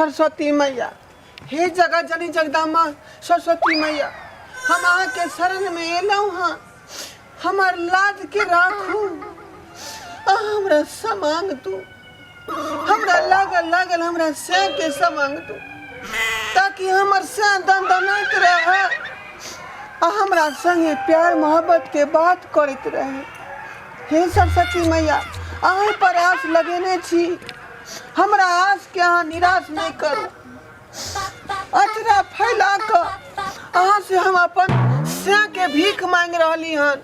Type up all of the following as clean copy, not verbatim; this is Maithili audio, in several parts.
सरस्वती मैया, हे जगत जननी जगदम्बा सरस्वती मैया, हम अहाँके शरण में एलहुँ हँ, हमर लाज के राखू, अहाँ हमरा समांग दू, हमरा लागल लागल हमरा सैं के समांग दू, ताकि हमर सैं दनदनाइत रहे आ हमरा संगे प्यार मोहब्बत के बात करैत रहे। हे सरस्वती मैया, अहीं पर आस लगेने छी, हमरा आस के अहाँ निराश नहि करू। अचरा फैला कऽ अहाँ से हम अपन सैं के भीख मांगि रहली हन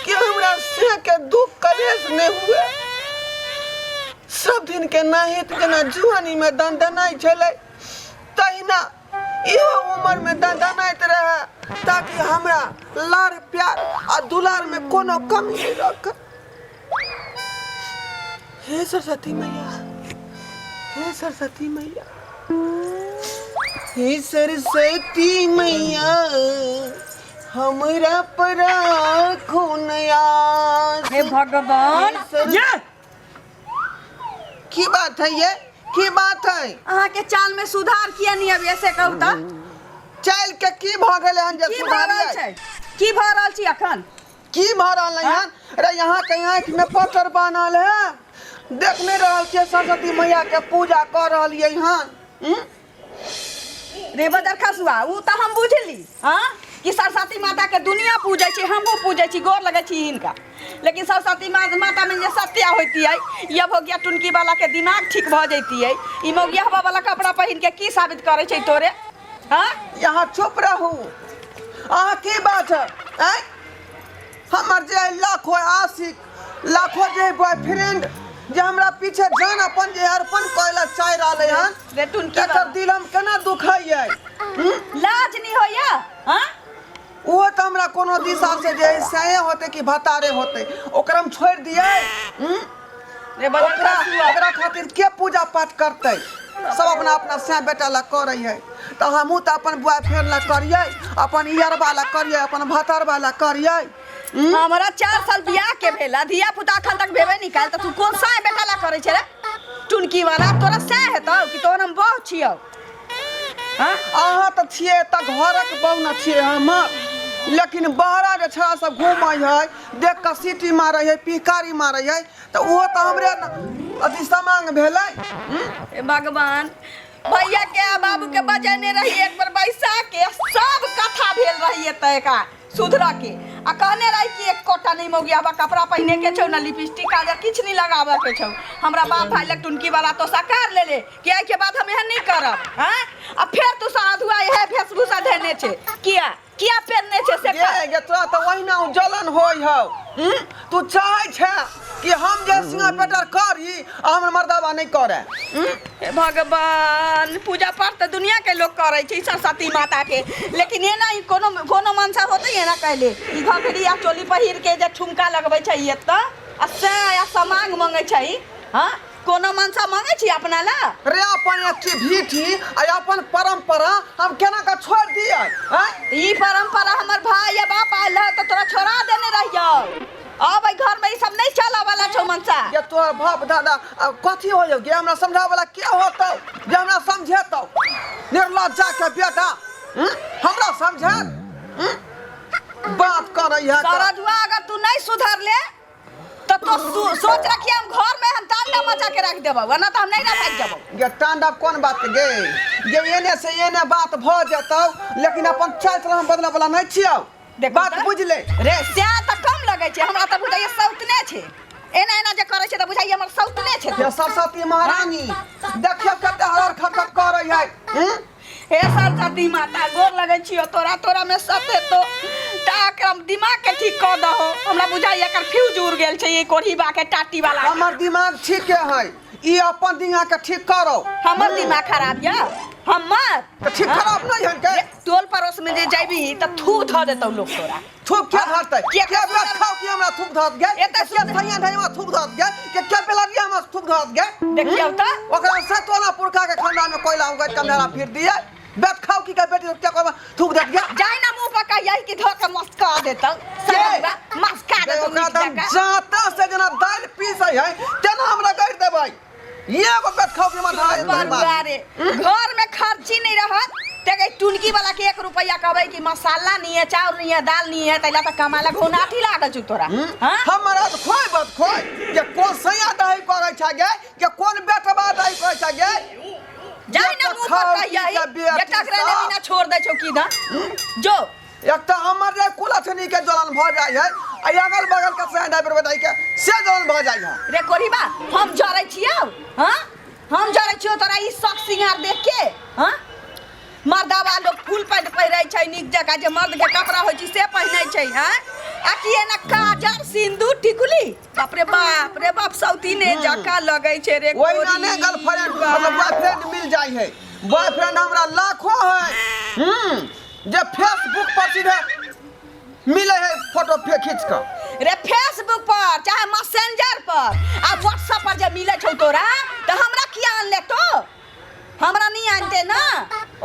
कि हमरा सैं के दुख कलेश नहि हुए। सब दिन के नाहित जेना जुआनी में दनदनाइ छलै तहिना इहो उम्र में दनदनाइत रहे, ताकि हमरा लाड़ प्यार आ दुलार में कोनो कमी नहि रखे। हे सरस्वती मैया, हे सरस्वती मैया, हे सरस्वती मैया, हमरा पर राखो नयास। हे भगवान, ये की बात है, ये की बात है? अहाँ के चाल में सुधार किया नहीं अभी, ऐसे कहू त चाल के की भ गेलै हन जे की भऽ रहल सुधारियै? छै, की भऽ रहल छी अखन? की भऽ रहल है हन? अरे यहाँ के आँखि में पत्थर बान्हल है, देख नहीं रहल छियै सरस्वती मैया के पूजा कर रहलियै हन? रे बदर खसुआ, उ तऽ हम बुझली हाँ कि सरस्वती माता के दुनिया पूजै छै, हमहूँ पूजै छी, गोर लगै छी हिनका, लेकिन सरस्वती माता में जे सत्या होइतियै, ये भोगिया टुनकी वाला के दिमाग ठीक भऽ जैतियै। ई मौगिया हवा वाला कपड़ा पहिन के की साबित करै छै तोरे? हाँ यहाँ चुप रहू। अहाँ की बात है? आँय? हमर जे लाखों आशिक, लाखों जे बॉयफ्रेंड जे हमरा पीछे जान अपन जे अर्पण करे ला चाह रहले हन, रे टुनकी एकर बाबा। दिल हम केना दुखाइयै? लाज नहीं होइया? हाँ ओहो तऽ हमरा कोनो दिशा से जे सहे होते कि भतारे होते, ओकरा हम छोड़ि दियै? रे बदल ओकरा खसुआ। ओकरा खातिर के पूजा पाठ करतै? सब अपना अपना सै बेटा ला करै है, तऽ हमहूँ तऽ अपन बॉयफ्रेंड ला करियै, अपन इयरबा ला करियै, अपन भतरबा ला करियै। हमरा 4 साल बियाह के भेला, धिया पुता अखन तक भेबे नहीं कैल, तऽ तू कोन साय बेटा ला करै छे रे टुनकी वाला? तोरा सै हेतौ कि तोहर हम बहू छियौ? हाँ? अहाँ तऽ छियै तऽ घरक बहू न छियै हमर, लेकिन बहरा जे छड़ा सब घूमै है, देख कऽ सीटी मारै है, पिहकारी मारै है, तऽ ओहो तऽ हमरे न अथी समांग भेलै। हे भगवान, भैया के आ बाबू के बजेने रही एक बार बैसा के, सब कथा भेल रही एतऽ एका सुधर के, आ कहने रही कि एक कोटा नहीं मौगी हवा कपड़ा पहिने के छौ, ना लिपस्टिक काजर किछु नहीं लगाबे के छौ। हमरा बाप भाई लग टुनकी वाला तो साकार ले ले कि एहि के बाद हम एहन नहीं करब। हाँ आ फेर तू साधुआ इहे वेशभूषा धेने छे, किया किया पेरने छे से गे गे तोरा तऽ ओहिना उ जलन होइ हौ। तू चाहै छे कि हम जे सिंगार पेटर करी आ हमर मर्दाबा नहि करे? हे भगवान, पूजा पाठ तऽ दुनिया के लोग करै छै सरस्वती माता के, लेकिन एना ई कोनो कोनो मनसा होतै एना कैले ई घघरी आ चोली पहिर के जे ठुमका लगबै छै एतऽ आ से आ समांग मंगै छै? हाँ कोनो मनसा मंगै छी अपना ला? रे अपन अथी भीठी आ अपन परंपरा हम केना के छोड़ दियै? आँय? ई परंपरा हमर भाई या बाप आयल रहे तऽ तोरा छोड़ा देने रहियौ। अब एहि घर में ई सब नहीं चलऽ वाला छौ मनसा। ये तोहर बाप दादा अब कथी हो गे, हमरा समझावे वाला के होतौ जे हमरा समझेतौ? निर्लज्जा के बेटा, हमरा समझे बात करै है। सरजुआ अगर तू नहीं सुधर ले तो तो सोच रखिए हम घर में हम तांडव मचा के रख देबो, वरना तो हम नहीं ना भाग जबो। गे तांडव कोन बात के गे? गे एने से एने बात भ जेतौ, लेकिन अपन चाल चलन हम बदले वाला नहीं छियौ। देखो बात तऽ। बुझ ले। रे स्या तऽ कम लगै छै हमरा, तऽ बुझाइए सौतने छै, एना एना जे करै छै तऽ बुझाइए हमर सौतने छै। ये सरस्वती महारानी देखियौ कते हरर खटखट करै है। हे सरस्वती माता, गोर लगै छियौ तोरा, तोरा में सत हेतौ तऽ हम दिमाग के ठीक कऽ दहो। हमरा बुझाइए एकर फ्यूज उड़ गेल छै ई कोढ़ीबा के टाटी वाला। हमर दिमाग ठीक है, ई अपन दिमाग के ठीक करो। हमर दिमाग खराब यऽ? हमर तऽ ठीक खराब नहीं है के? टोल पड़ोस में जे जैबी तऽ थू धऽ देतौ लोग तोरा। थूक के धरतै? के के बेच खाओ कि हमरा थूक धरत गे? एतऽ के धैया धैया हमरा थूक धरत गे? के के बेलरिया हमरा थूक धरत गे? देखियौ तऽ। ओकरा से तोला पुरखा के खानदान में कोयला उगैत कमरा फिर दिए। बेच खाओ कि के बेटी के करबा थूक देत गे? जाय ना मुंह पर कहियै कि धऽ के मस्का देतौ। के? सरौआ, मस्का देतौ ओकरा नीक तऽ जकाँ। जाता से जेना दालि पीसै है तेना हमरा गड़ि देबै। ये एगो बेट खाओ के माथा बरुआ रे घर में खर्ची नहीं रहत ते गई टुनकी वाला के एक रुपया कहबै कि मसाला नहीं है चाउर नहीं है दाल नहीं है तैला त कमाला घोनाठी लागल छु तोरा हां हमरा तऽ खोइ बत खोइ जे कोन सैया दही करै छै गे जे कोन बेटबा दही करै छै गे जाय ना मुंह पर कहिया जे टकरा ले बिना छोड़ दै छौ की दा जो एक तऽ हमर जे कुलछनी के जलन भऽ जाइ है आ अगल बगल के सैया दही पर के से जलन भऽ जाइ है रे कोरीबा हम जरै छियौ हां हम जरै छियौ तोरा ई शौक सिंगार देख के हां मर्दावा लोग फुल पैंट पहिरै छै नीक जकाँ जे मर्द के कपड़ा होइ छै से पहिनै छै हैं आ कि एना काजर सिंदूर टिकुली बाप रे बाप रे बाप सौतीने जकाँ लगै छै रे ओहिना ने गर्लफ्रेंड मतलब बॉयफ्रेंड मिल जाइ है बॉयफ्रेंड हमरा लाखों है जे फेसबुक पर सीधे मिले है फोटो फे खींच कऽ रे फेसबुक पर चाहे मैसेंजर पर आ व्हाट्सएप पर जे मिलै छौ तोरा तऽ हमरा किया आनले तो हमरा नहीं आनते ना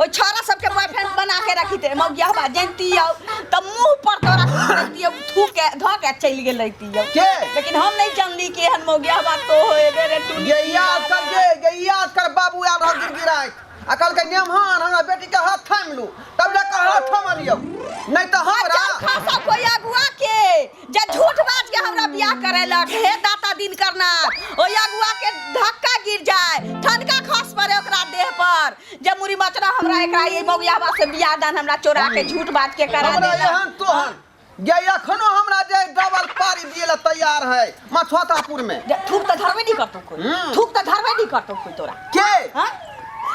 ओइ छोरा सबके बॉयफ्रेंड बना के रखीते मौगिया बा जानती आओ त मुंह पर तोरा थूक थूक के धो के चलि गेलैती के? लेकिन हम नहीं जानली कि एहन मौगिया बा तो होएबे रे टुनी ये याद कर गे ये याद कर बाबू आयल रह गिरगिराइत आ कहलकै नेमहान हमरा बेटी के हाथ थामि लू तब जाके हाथ थमलियौ नहीं तऽ हमरा चल खासा कोई अगुआ के जे झूठ बाज के हमरा बियाह करेलक हे दाता दिन करना ओइ अगुआ के धक्का गिर जाए ठनका खस पड़े ओकरा देह पर जे मुरी मचरा हमरा एकरा ये मौगियाबा से बियाह दान हमरा चोरा के झूठ बाज के करा हमरा देलक एहन तोहन जे एखनो हमरा जे डबल पारी दिए ला तैयार है मछुआतापुर में जे थूक तऽ धरबे नहीं करतौ कोई थूक तऽ धरबे नहीं करतौ कोई तोरा के हाँ?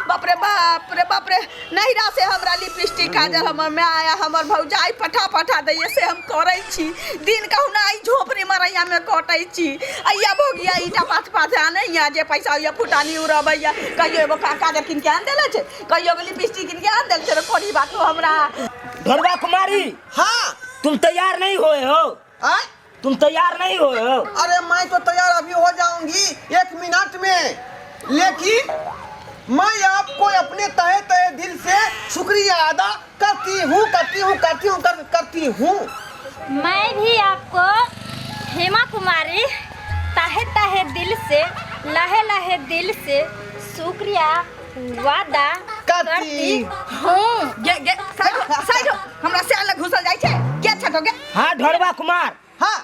बाप रे बाप रे बाप रे नैहरा से हमरा लिपस्टिक काजल हमर माय आया हमर भौजाई पठा पठा दैये से हम करै छी दिन कहुना ई झोपड़ी मरैया में कटै छी अइया भोगिया ईटा पाथ पाथ आनैया जे पैसा होइया फुटानी उड़बैया कहियो एगो काजल कीन के आन देले छै कहियो एगो लिपस्टिक कीन के आन देले छै रे कोरी बात हमरा ढोरबा कुमारी हाँ तुम तैयार नहीं हुए हो आय तुम तैयार नहीं हुए हो अरे मैं तो तैयार अभी हो जाऊंगी एक मिनट में लेकिन मैं आपको अपने तहे तहे दिल से शुक्रिया अदा करती हूँ करती हूँ करती हूँ कर, करती हूँ मैं भी आपको हेमा कुमारी ताहे ताहे दिल से लहे लहे दिल से शुक्रिया वादा करती हूँ गे गे साइड हो, साइड हो। हमरा से अलग घुसल जाइ छै के छठो गे हाँ ढोरबा कुमार हाँ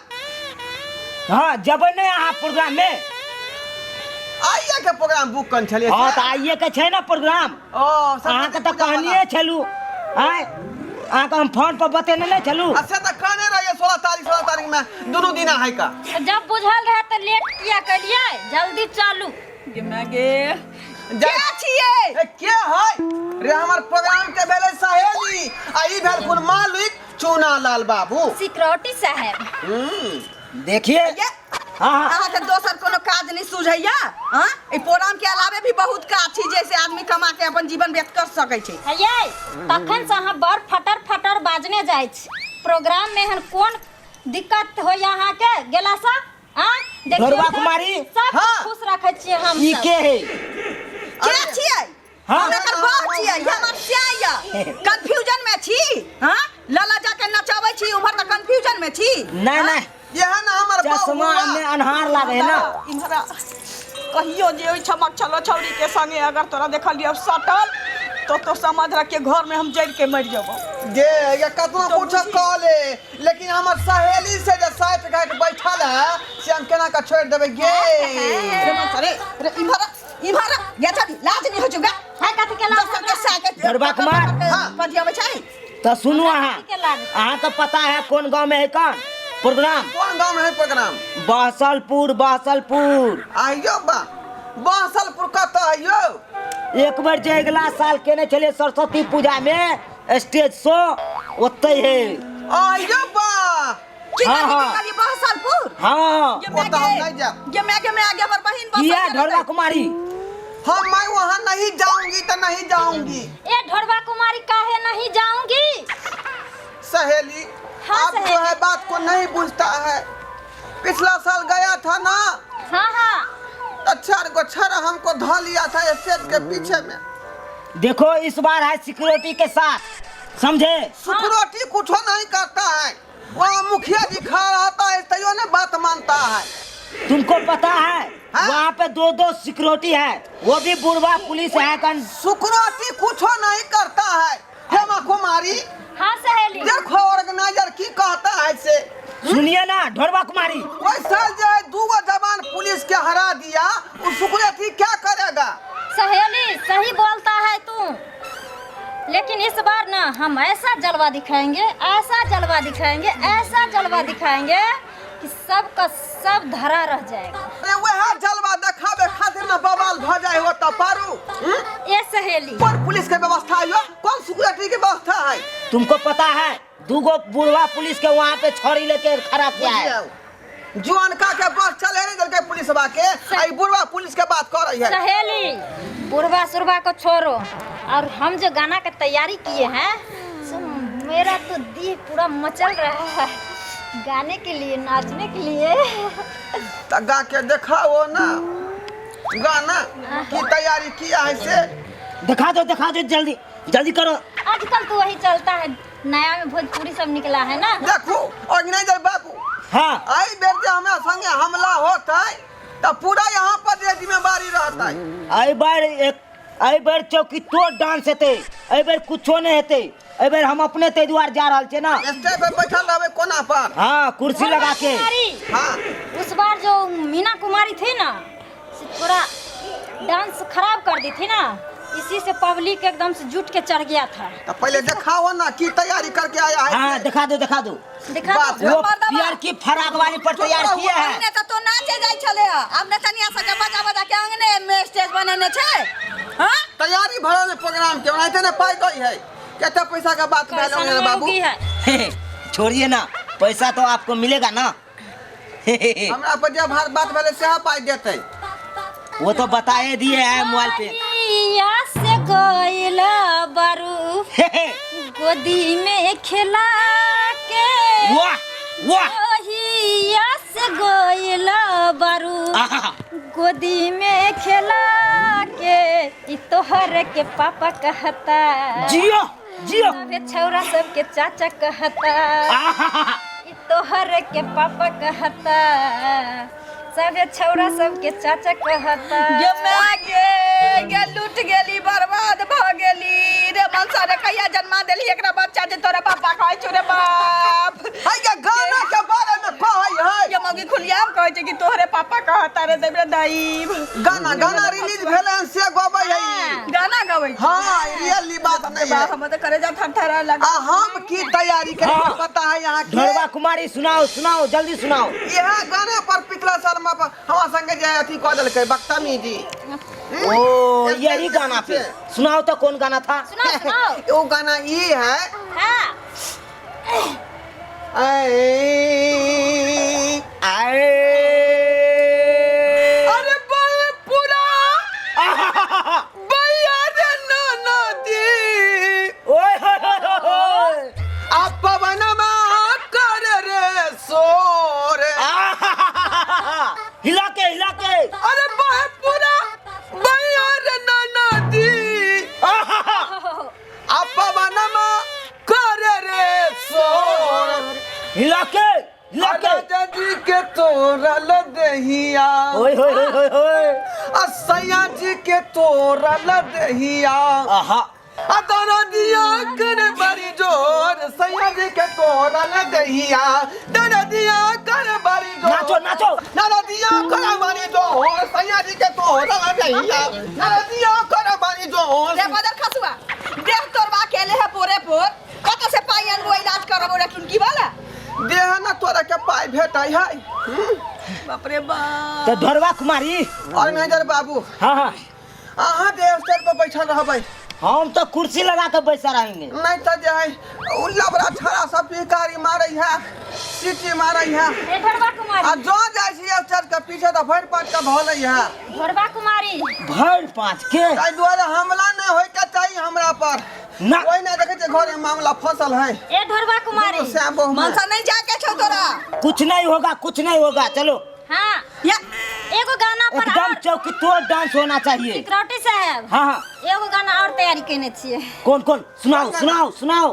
हाँ जबै नहीं अहाँ प्रोग्राम में आइए के प्रोग्राम बुक कर छलिए हाँ तऽ आइए के छै ने प्रोग्राम ओ अहाँके तऽ कहनिए छलू आँय अहाँके हम फोन पर बतेने नहि छलू अच्छा तऽ कहने रहिए 16 तारीख 16 तारीख में दुनू दिन है का जब बुझल रहे तो लेट किया करिए जल्दी चलू गे मैं गे जा- के छियै ए, के है रे हमर प्रोग्राम के भेलै सहेली आ ई भेल कुन मालिक चूना लाल बाबू सिक्योरिटी साहब देखिए ये हाँ हाँ अहाँके दोसर कोनो काज नहि सुझैया हाँ ई प्रोग्राम के अलावे भी बहुत काज छै जैसे आदमी कमा के अपन जीवन व्यक्त कर सकै छै हयै तखन से अहाँ बड़ फटर फटर बाजने जाइ छी प्रोग्राम में एहन कोन दिक्कत होइया अहाँके गेला से आँ देखियौ ढोरबा तऽ कुमारी? सब हाँ। खुश रखै छियै हम ई सब के है के छियै हाँ। हम एकर बह छियै ई हमर स्याय यऽ कंफ्यूजन में छी हाँ लला जाके नचाबै छी उम्हर तऽ कंफ्यूजन में छी नहीं नहीं यह ना हमर चश्मा बउआ। में अन्हार लागे है ना इम्हर आ। कहियो जे ओहि छमक छलो छौरी के संगे अगर तोरा देखलियो सटल तो तो समझ रख के घर में हम जड़ के मर जेबो गे ये कतनो तो कुछ बुझी। कह ले लेकिन हमर सहेली से जे साइठ घाट बैठल है से हम केना के छोड़ देबै गे रे मन रे रे इम्हर आ, इम्हर आ, गे छड़ी लाज नहीं हो चुका है कथी के लाज दोसर के साय के गरबा कुमार। हाँ। पतियाबै छै तो सुनू अहाँ कथी के लाज अहाँके पता है कोन गांव में है कौन प्रोग्राम कोन गांव में है प्रोग्राम बहसलपुर बहसलपुर आइयो बा बहसलपुर कतऽ आइयो एक बेर जे अगिला साल केने छलियै सरस्वती पूजा में स्टेज शो ओतै है आइयो बा की हाँ, कहली हाँ। की कहली बहसलपुर हाँ ये मैं ओतऽ हम गे नहि जायब। ये मैं के मैं आगे हमर बहिन बसल किया के ढोरबा रहतै। कुमारी हम मैं वहाँ नहीं जाऊंगी तो नहीं जाऊंगी ए ढोरबा कुमारी काहे नहीं जाऊंगी सहेली हाँ, आप जो सहेली। है बात को नहीं बुझता है पिछला साल गया था ना हाँ हाँ तो चार गो छड़ हमको धो लिया था स्टेज के पीछे में देखो इस बार है सिक्योरिटी के साथ समझे सिक्योरिटी कुछ नहीं करता है वहाँ मुखिया जी खा रहता है तैयो ने बात मानता है तुमको पता है हाँ? वहाँ पे दो दो सिक्योरिटी है, वो भी बुढ़वा पुलिस है कन। सिक्योरिटी कुछो नहीं करता है हेमा कुमारी। हाँ सहेली। देखो ऑर्गेनाइजर की कहता है से। सुनिए ना ढोरबा कुमारी, वही साल जो है दो जवान पुलिस के हरा दिया, वो सिक्योरिटी क्या करेगा? सहेली सही बोलता है तू, लेकिन इस बार ना हम ऐसा जलवा दिखाएंगे, ऐसा जलवा दिखाएंगे, ऐसा जलवा दिखाएंगे कि सबका सब धरा रह जाएगा। अरे वह जलवा देखाबे खातिर ना बवाल भ जाए हो त पारू। ये सहेली कौन पुलिस के व्यवस्था है, कौन सिक्योरिटी के व्यवस्था है? तुमको पता है दूगो बुढ़वा पुलिस के वहाँ पे छड़ी लेके खड़ा किया है। जुआनका के बस चले नहीं दल पुलिस बा के, आई बुढ़वा पुलिस के बात कर रही है। सहेली बुढ़वा सुरवा को छोड़ो, और हम जो गाना का तैयारी किए हैं सो मेरा तो दिल पूरा मचल रहा है गाने के लिए, नाचने के लिए। त गा के देखाओ ना गाना की तैयारी किया है से। दिखा दो, दिखा दो, जल्दी जल्दी करो। आजकल तो वही चलता है, नया में भोजपुरी सब निकला है ना। देखो ऑर्गेनाइजर बाबू, हाँ आई बेर जे हमरा संगे हमला होता है त पूरा यहाँ पर जे जिम्मेवारी रहता है। आई बार एक आई बार चौकी तो डांस हेतै, एहि बेर कुछो नहीं हेतै, एहि बेर हम अपने ताहि दुआरे जा रहल छियै ना। स्टेज पे बैठल रहबै कोना पर। हाँ कुर्सी लगा के। कुमारी, हाँ उस बार जो मीना कुमारी थी ना, से थोड़ा डांस खराब कर दी थी ना, इसी से पब्लिक एकदम से जुट के चढ़ गया था। तो पहले दिखाओ ना की तैयारी करके आया है। हाँ दिखा दो, दिखा दो। दिखा बाप दो। रे। वो पियर की फराक वाली पर तैयार किया है। हमने तो नाचे जाय छले हँ, आब नचनिया सबके बजा बजा के अंगने में स्टेज बनेने छै। हाँ तैयारी भरल है प्रोग्राम के, ओनाहिते ने पाई दई है। केते पैसा के बात भेल कैसन बाबू? मौगी है। छोड़िए ना, पैसा तो आपको मिलेगा ना। हमरा पर जे भार बात भेलै सेहा पाई देतै। वो तो बताए दिए है मोबाइल पे। कहिया से गइल बारू गोदी में खिला के, वाह वाह, कहिया से गइल बारू आहा, गोदी में खिला के, ई तोहर के पापा कहता, जियो जियो, सबे छौरा सबके चाचा कहता, आहा, ई तोहर के पापा कहता, सबे छौरा सबके चाचा कहता। गे my गे, गे लूट गेली, बर्बाद भ गेली रे मनसा रे, कहिया जन्मा देली एकरा बच्चा जे तोरा पापा कहै छौ रे बाप। है के गाना के बारे में कहै है। ये मौगी खुलियाम कहै छै कि तोहरे पापा कहता रे देब रे दाई। गाना गाना रिलीज भेल हन से गबै है ई। गाना गबै छै। हाँ रियली बात नहीं है। बाप, हम तऽ करे जा थरथरा लगा। आ हम की तैयारी करी हाँ। पता है यहाँ के। ढोरबा कुमारी सुनाओ सुनाओ जल्दी सुनाओ। यह गाना पर पिछला साल में हमारा संगे जे अथी कह देलकै बदतमीजी। ओ यही गाना पे सुनाओ तो, कौन गाना था? सुनाओ सुनाओ। वो गाना ये है। हाँ आए अरे बे पूरा भैया रे नाना दी, ओए होए होए होए। आप पवनमा कर रे शोर। आहा, हिला के हिला के। अरे बे पूरा भैया रे नाना दी, आप पवनमा कर रे शोर। हिला के हिला के। राजा जी के तोरल दहिया, ओए होए होए होए होए। आ सैया जी के तोरल दहिया, आहा, आ दरदिया कर बड़ी जोर, सैया जी के तोरल दहिया, दरदिया कर बड़ी जोर। नाचो नाचो। नरदिया कर बड़ी जोर, सैया जी के तोरल दहिया, नरदिया कर बड़ी जोर। रे बदर खसुआ, देह तोड़वा के ले है पोरे पोर, कत से पाई अनबो इलाज करबो रे टुनकी वाला। देह ना तोरा के पाई भेटै है। बाप रे बाप। तो ढोरबा कुमारी और मैनेजर बाबू, हाँ हाँ, अहाँ जे स्टेज पर बैठल रहबै। हम तो कुर्सी लगा के बैठा रहेंगे। नहीं तो जे है उ लबड़ा छड़ा सब पिकारी मारै है, सीटी मारै है। ए ढोरबा कुमारी, आ जो जाइ छी स्टेज के पीछे तऽ भरि पाँच के भलै है। ढोरबा कुमारी भर पाँच के। ताहि दुआरे हमला नहि होय के चाही हमरा पर। ना। ओहि ना देखै छियै घरे मामला फसल है। ए ढोरबा कुमारी, श्याम बहु में। मनसा नहीं जाके छौ तोरा। कुछ नहीं होगा, कुछ नहीं होगा, चलो। हाँ या एगो गाना पर एकदम और चौकी तोड़ डांस होना चाहिए। सिक्योरिटी साहब, हाँ हाँ, एगो गाना और तैयारी केने छियै। कौन कौन? सुनाओ सुनाओ सुनाओ।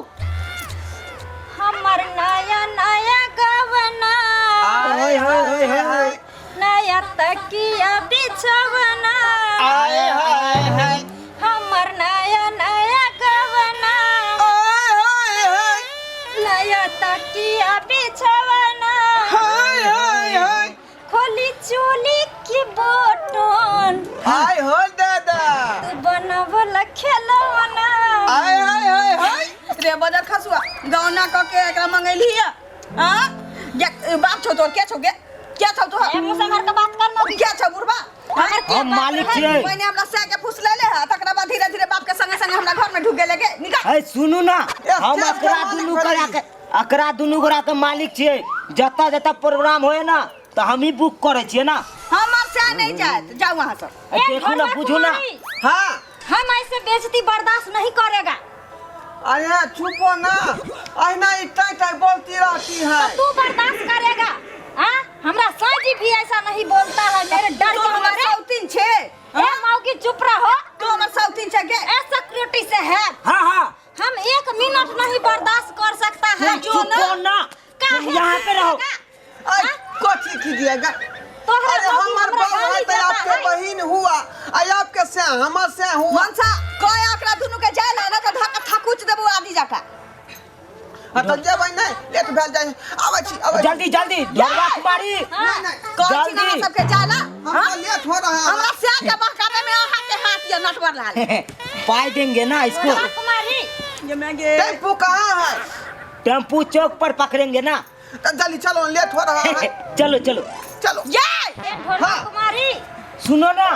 हमर नया नया गवना, ओए होए होए होए। नया तकिया बिछवना। आय हाय हाय। हमर नया नया गवना। आय हाय हाय। नया तकिया बिछवना। हाय हाय हाय। खोली चोली की बटन। हाय हो दादा। तू बनवल खेलौना। आय हाय हाय हाय। रे बदर खसुआ गौना क के एकरा मंगैली है हां या बाप छौ तोर के छौ गे के छौ तोहर? ए मुँह संभार के बात कर ना। के छौ बुढ़बा? हमर के हम बात मालिक है? छियै। पहिने हमरा सै के फुस ले ले है तकरा बाद धीरे धीरे बाप के संगे संगे हमरा घर में ढुक गेले गे निकल। है सुनू ना, ए, हम क्या अकरा मालिक दुनू भरी? गोरा के, अकरा दुनू गोरा के मालिक छियै। जतऽ जतऽ प्रोग्राम होय ना तऽ हमही बुक करै छियै ना। हमर से नहीं जायत, जाओ वहां से। ए, ए, देखू ना, घरवा बुझू ना। कुमारी, हाँ। हम ऐसे बेइज्जती बर्दाश्त नहीं करेगा। अरे चुपो ना, अहिना ई टाइ टाइ बोलती रहती है। तो तू बर्दाश्त करेगा? हाँ? हमरा साजी भी ऐसा नहीं बोलता है मेरे डर तू के हमर मारे। सौतीन छे। ए मौगी चुप रहो। तू हमर सौतीन छे गे। ए सिक्योरिटी से है। हाँ हाँ। हम एक मिनट नहीं बर्दाश्त कर सकता है। चुपो ना, काहे तुम यहाँ पे रहो। आई कथी कीजिएगा? तोहरा अरे मौगी हमर हमरा बहू है गाली तो देता आपके है। बहिन हुआ, आई आपके से हमर से हुआ। मनसा कय एकरा दुनू के जाय ला ना त धक्का थकुच देबो आदि जाका। हाँ तो जेबै नहीं, लेट भेल जाय। आबै छी, आबै छी। जल्दी जल्दी ढोलवा कुमारी। नहीं नहीं, कहै छी ना जल्दी। अहाँ सबके जाय ला। हमको लेट हो रहा है। हमरा से के बहकावे में अहाँ के हाथ ये नटवर लाल। पाई देंगे ना इसको। ढोलवा कुमारी। ये मैं गे। टेम्पू कहाँ है? टेम्पू चौक पर पकड़ेंगे ना। तो जल्दी चलो, लेट हो रहा है। चलो चलो चलो। ये ए ढोलवा हाँ। कुमारी। सुनो ना,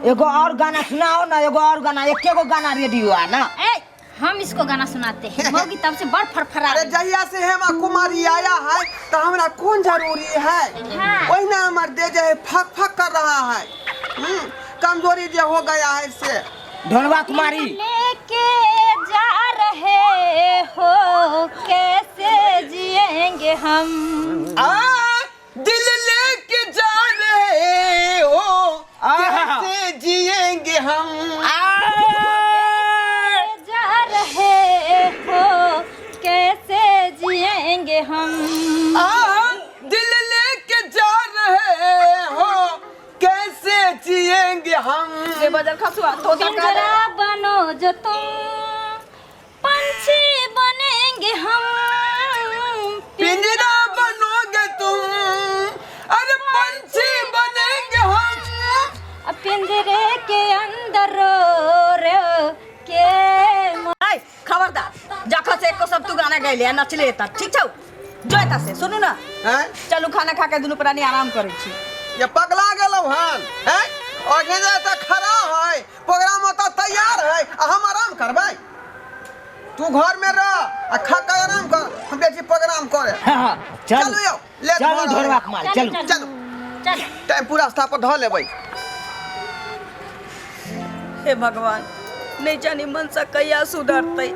एगो और गाना सुनाओ ना, एगो और गाना, एक एगो गाना रेडी हुआ ना। ए हम इसको गाना सुनाते हैं, मौगी तब से बड़ फड़फड़ा अरे रही। जहिया से हेमा कुमारी आया है तो हमरा कौन जरूरी है? हाँ। वही ना हमार दे जे फक फक कर रहा है। कमजोरी जो हो गया है से। ढोलवा कुमारी। लेके जा रहे हो कैसे जिएंगे हम? आ दिल लेके जा रहे हो कैसे जिएंगे हम? जा रहे हो कैसे जिएंगे हम? आ दिल लेके जा रहे हो कैसे जिएंगे हम? रे बदल खसुआ तो पिंजरा बनो जो तुम पंछी बनेंगे हम। पिंजरा बनोगे तुम अरे पंछी बनेंगे हम। पिंजरे के अंदर रो रो के ऐ खबरदार जखन से एको सब तू गाना गैले नचले त ठीक छौ जोता से सुनू ना। हैं? चलू खाना खा के दुनू प्राणी आराम करै छी। ये पगला गेलौ हन हैं? ऑर्गेनाइजर त खड़ा है, प्रोग्राम ओतऽ तैयार है आ हम आराम करबै? तू घर में रह आ खा के आराम कर, हम जाइ छी प्रोग्राम करे। हाँ, चल। चलू यौ, लेट चलू भऽ रहल ढोलवा है। कुमारी, चलू। चलू। चलू। टेम्पू रास्ता पर धऽ लेबै। हे भगवान, नहीं जानी मनसा कहिया सुधरतै।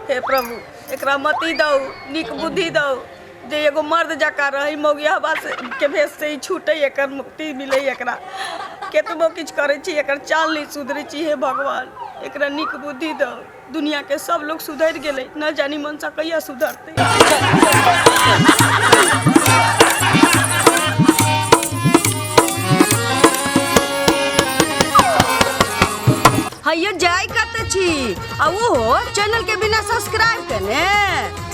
हे प्रभु, एकरा मति दौ, नीक बुद्धि दौ, जे एगो मर्द जकाँ रहै, मौगियाबा से के भेष से ई छूटै, एकर मुक्ति मिलै। एकरा केतबो किछु करै छी एकर चाल नहि सुधरै छी। हे भगवान, एकरा नीक बुद्धि दौ। दुनिया के सब लोग सुधरि गेलै, न जानी मनसा कहिया सुधरतै। हैयो जाय कतऽ छी आ ओहो चैनल के बिना सब्सक्राइब केने?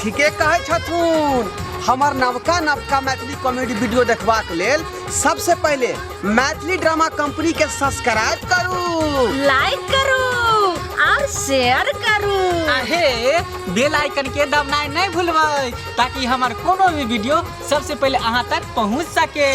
ठीके कहै छथुन। हमर नवका नवका मैथिली कॉमेडी वीडियो देखबाक लेल सबसे पहिले मैथिली ड्रामा कंपनी के सब्सक्राइब करू, लाइक करू और शेयर करू। आहे बेल आइकन के दबनाइ नहीं भूलबै ताकि हमर कोनो भी वीडियो सबसे पहले अहाँ तक पहुँच सके।